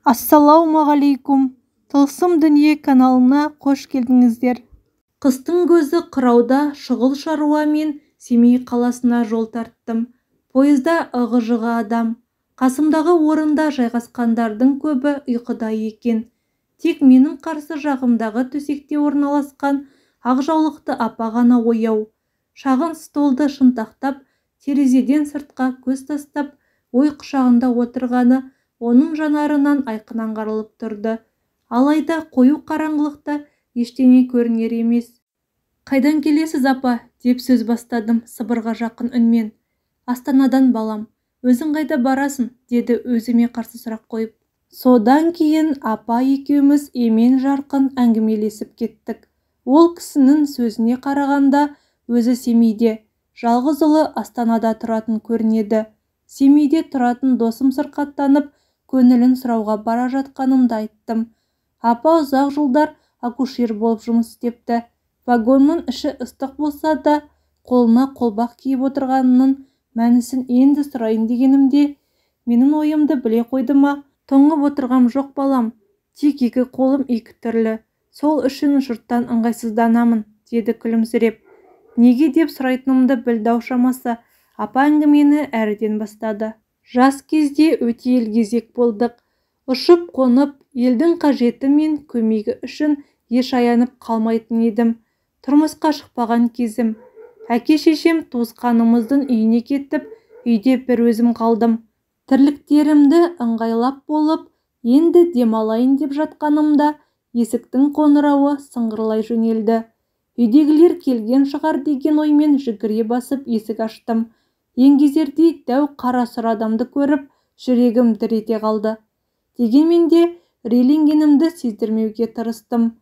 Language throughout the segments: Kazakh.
Ассалаумағалейкум! Тылсым дүние каналына қош келдіңіздер! Қыстың көзі қырауда шұғыл шаруамен Семей қаласына жол тарттым. Пойызда ығы-жығы адам. Қасымдағы орында жайғасқандардың көбі ұйқыда екен. Тек менің қарсы жағымдағы төсекте орналасқан ақ жаулықты апа ғана ояу. Шағын столды шынтақтап, терезеден сыртқа көз тастап, ой құшағында отырғаны оның жанарынан айқын аңғарылып тұрды. Алайда қою қараңғылықта ештеңе көрінер емес. «Қайдан келесіз, апа?» – деп сөз бастадым сыбырға жақын үнмен. «Астанадан, балам. Өзің қайда барасың?» – деді өзіме қарсы сұрақ қойып. Содан кейін апа екеуміз емен-жарқын әңгімелесіп кеттік. Ол кісінің сөзіне қарағанда өзі Семейде, жалғыз ұлы Астанада тұратын көрінеді. Семейде тұратын досым сырқаттанып, көңілін сұрауға бара жатқанымды айттым. Апа ұзақ жылдар акушер болып жұмыс істепті. Вагонның іші ыстық болса да, қолына қолбақ киіп отырғанының мәнісін енді сұрайын дегенімде, менің ойымды біле қойды ма, «Тоңып отырғам жоқ, балам, тек екі қолым екі түрлі, сол үшін жұрттан ыңғайсызданамын», – деді күлімсіреп. Неге деп сұрайтынымды білді-ау шамасы, апа әңгімені әріден бастады. «Жас кезде өте елгезек болдық. Ұшып-қонып, елдің қажеті мен көмегі үшін еш аянып қалмайтын едім. Тұрмысқа шықпаған кезім. Әке-шешем туысқанымыздың үйіне кетіп, үйде бір өзім қалдым. Тірліктерімді ыңғайлап болып, енді демалайын деп жатқанымда есіктің қоңырауы сыңғырлай жөнелді. Үйдегілер келген шығар деген оймен жүгіре басып есік аштым. Еңгезердей дәу қара сұр адамды көріп, жүрегім дір ете қалды. Дегенмен де үрейленгенімді сездірмеуге тырыстым.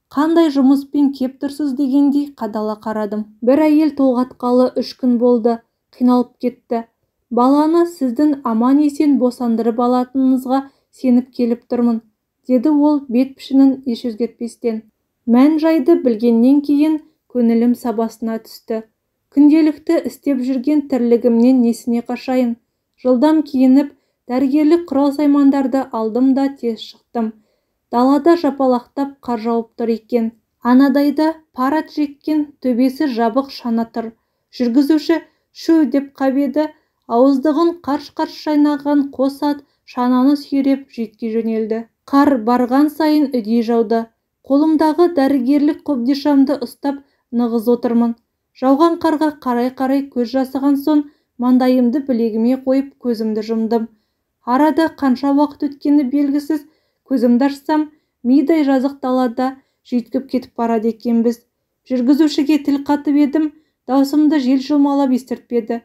Қандай жұмыспен кеп тұрсыз дегендей қадала қарадым. Бір әйел толғатқалы 3 күн болды, қиналып кетті. Баланы сіздің аман-есен босандырып алатыныңызға сеніп келіп тұрмын, деді ол бет пішінін еш өзгертпестен. Мән-жайды білгеннен кейін көңілім сабасына түсті. Күнделікті істеп жүрген тірлігімнен несіне қашайын? Жылдам киініп, дәрігерлік құрал-саймандарды алдым да тез шықтым. Далада жапалақтап қар жауып тұр екен. Анадайда пар ат жеккен төбесі жабық шана тұр. Жүргізуші «шу» деп қап еді, ауыздығын қарш-қарш шайнаған қос ат шананы сүйреп жүйткей жөнелді. Қар барған сайын үдей жауды. Қолымдағы дәрігерлік қобдишамды ұстап нығыз отырмын. Жауған қарға қарай-қарай көз жасыған соң маңдайымды білегіме қойып көзімді жұмдым. Арада қанша уақыт өткені белгісіз, көзімді ашсам, мидай жазық далада жүйткіп кетіп барады екенбіз. Жүргізушіге тіл қатып едім, даусымды жел жұлмалап естіртпеді.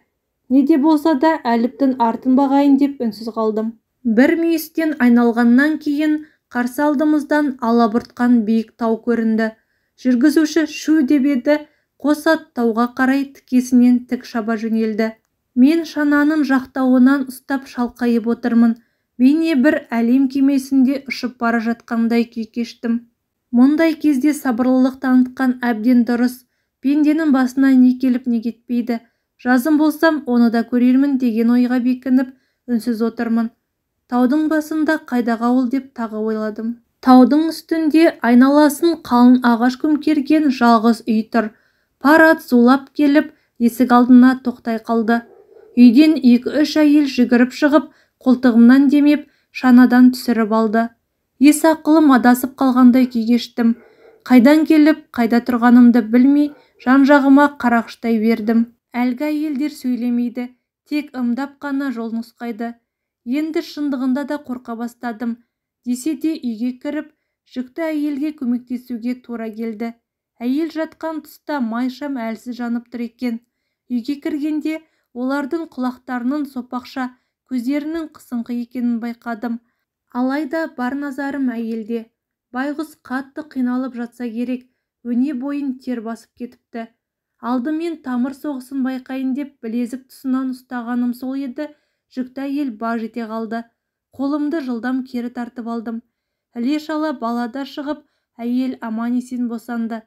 Не де болса да әліптің артын бағайын деп үнсіз қалдым. Бір мүйістен айналғаннан кейін қарсы алдымыздан алабұртқан биік тау көрінді. Жүргізуші «шу» деп еді, қос ат тауға қарай тікесінен тік шаба жөнелді. Мен шананың жақтауынан ұстап шалқайып отырмын. Бейне бір әлем кемесінде ұшып бара жатқандай күй кештім. Мұндай кезде сабырлылық танытқан әбден дұрыс. Пенденің басына не келіп не кетпейді. Жазым болсам, оны да көрермін деген ойға бекініп, үнсіз отырмын. Таудың басында қайдағы ауыл деп тағы ойладым. Таудың үстінде айналасын қалың ағаш көмкерген жалғыз үй тұр. Пар ат зулап келіп, есік алдына тоқтай қалды. Үйден 2-3 әйел жүгіріп шығып, қолтығымнан демеп, шанадан түсіріп алды. Ес ақылым адасып қалғандай күй кештім. Қайдан келіп, қайда тұрғанымды білмей, жан-жағыма қарақштай бердім. Әлгі әйелдер сөйлемейді, тек ымдап қана жол нұсқайды. Енді шындығында да қорқа бастадым. Десе де үйге кіріп, жүкті әйелге көмектесуге тура келді. Әйел жатқан тұста май шам әлсіз жанып тұр екен. Үйге кіргенде олардың құлақтарының сопақша, көздерінің қысыңқы екенін байқадым. Алайда бар назарым әйелде. Байғұс қатты қиналып жатса керек, өне бойын тер басып кетіпті. Алдымен тамыр соғысын байқайын деп білезік тұсынан ұстағаным сол еді, жүкті әйел баж ете қалды. Қолымды жылдам кері тартып алдым. Іле-шала балада шығып, әйел аман-есен босанды.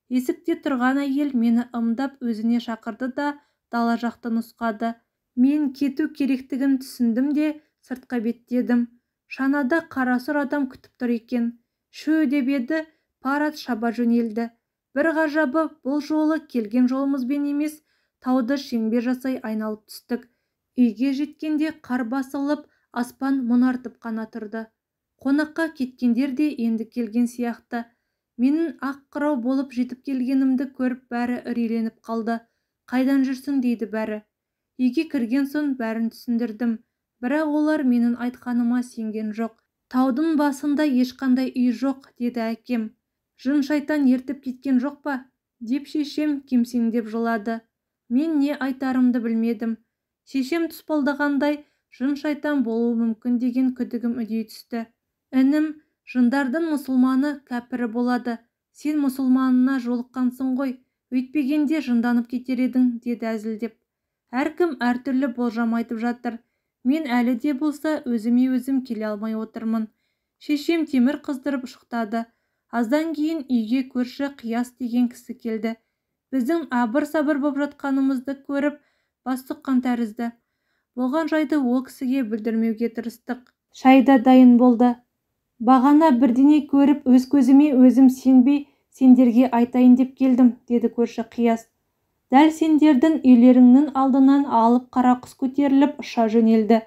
Есікте тұрған әйел мені ымдап өзіне шақырды да дала жақты нұсқады. Мен кету керектігін түсіндім де сыртқа беттедім. Шанада қарасұр адам күтіп тұр екен. Шү деп еді, пар ат шаба жөнелді. Бір ғажабы, бұл жолы келген жолымызбен емес, тауды шеңбер жасай айналып түстік. Үйге жеткенде қар басылып, аспан мұнартып қана тұрды. Қонаққа кеткендер де енді келген сияқты. Менің ақ қырау болып жетіп келгенімді көріп бәрі үрейленіп қалды. Қайдан жүрсің дейді бәрі. Үйге кірген соң бәрін түсіндірдім. Бірақ олар менің айтқаныма сенген жоқ. Таудың басында ешқандай үй жоқ, деді әкем. Жын-шайтан ертіп кеткен жоқ па? Деп шешем кемсеңдеп жылады. Мен не айтарымды білмедім. Шешем тұспалдағандай жын-шайтан болуы мүмкін деген күдігім үдей түсті. Інім, жындардың мұсылманы кәпірі болады. Сен мұсылманына жолыққансың ғой, өйтпегенде жынданып кетер едің, деді әзілдеп. Әркім әртүрлі болжам айтып жатыр. Мен әлі де болса өзіме өзім келе алмай отырмын. Шешем темір қыздырып ұшықтады. Аздан кейін үйге көрші Қияс деген кісі келді. Біздің абыр-сабыр боп жатқанымызды көріп, бас сұққан тәрізді. Болған жайды ол кісіге білдірмеуге тырыстық. Шай да дайын болды. Бағана бірдеңе көріп, өз көзіме өзім сенбей, сендерге айтайын деп келдім, деді көрші Қияс. Дәл сендердің үйлеріңнің алдынан алып қара құс көтеріліп ұша жөнелді.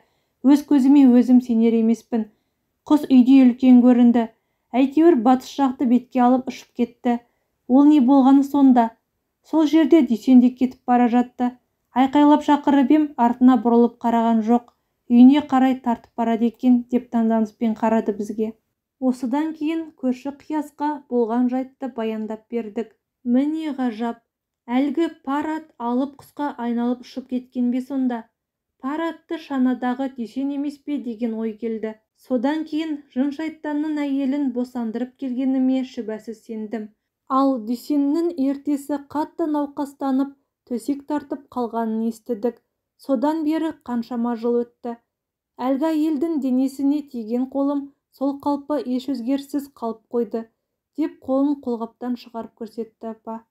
Өз көзіме өзім сенер емеспін. Құс үйдей үлкен көрінді. Әйтеуір батыс жақты бетке алып ұшып кетті. Ол не болғаны сонда? Сол жерде Дүйсен де кетіп бара жатты. Айқайлап шақырып ем, артына бұрылып қараған жоқ. Үйіне қарай тартып барады екен, деп таңданыспен қарады бізге. Осыдан кейін көрші Қиясқа болған жайтты баяндап бердік. Міне ғажап! Әлгі пар ат алып құсқа айналып ұшып кеткен бе сонда? Пар атты шанадағы Дүйсен емес пе деген ой келді. Содан кейін жын-шайтанның әйелін босандырып келгеніме шүбәсіз сендім. Ал Дүйсеннің ертесі қатты науқастанып, төсек тартып қалғанын естідік. Содан бері қаншама жыл өтті. Әлгі әйелдің денесіне тиген қолым сол қалпы еш өзгеріссіз қалып қойды, деп қолын қолғаптан шығарып көрсетті апа.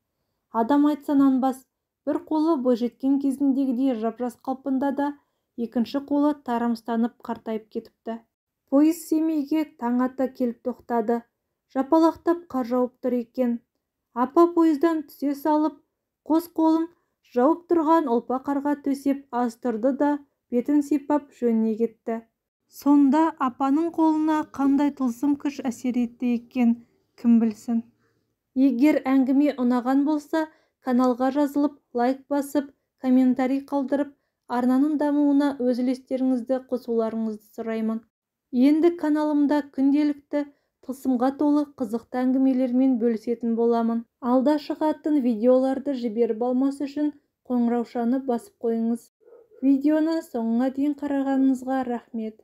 Адам айтса нанбас, бір қолы бойжеткен кезіндегідей жап-жас қалпында да, екінші қолы тарамыстанып қартайып кетіпті. Пойыз Семейге таң ата келіп тоқтады. Жапалақтап қар жауып тұр екен. Апа пойыздан түсе салып, қос қолын жауып тұрған ұлпа қарға төсеп аз тұрды да, бетін сипап жөніне кетті. Сонда апаның қолына қандай тылсым күш әсер етті екен, кім білсін. Егер әңгіме ұнаған болса, каналға жазылып, лайк басып, комментарий қалдырып, арнаның дамуына өз үлестеріңізді қосуларыңызды сұраймын. Енді каналымда күнделікті тылсымға толы қызықты әңгімелермен бөлісетін боламын. Алда шығатын видеоларды жіберіп алмас үшін қоңыраушаны басып қойыңыз. Видеоны соңына дейін қарағаныңызға рахмет.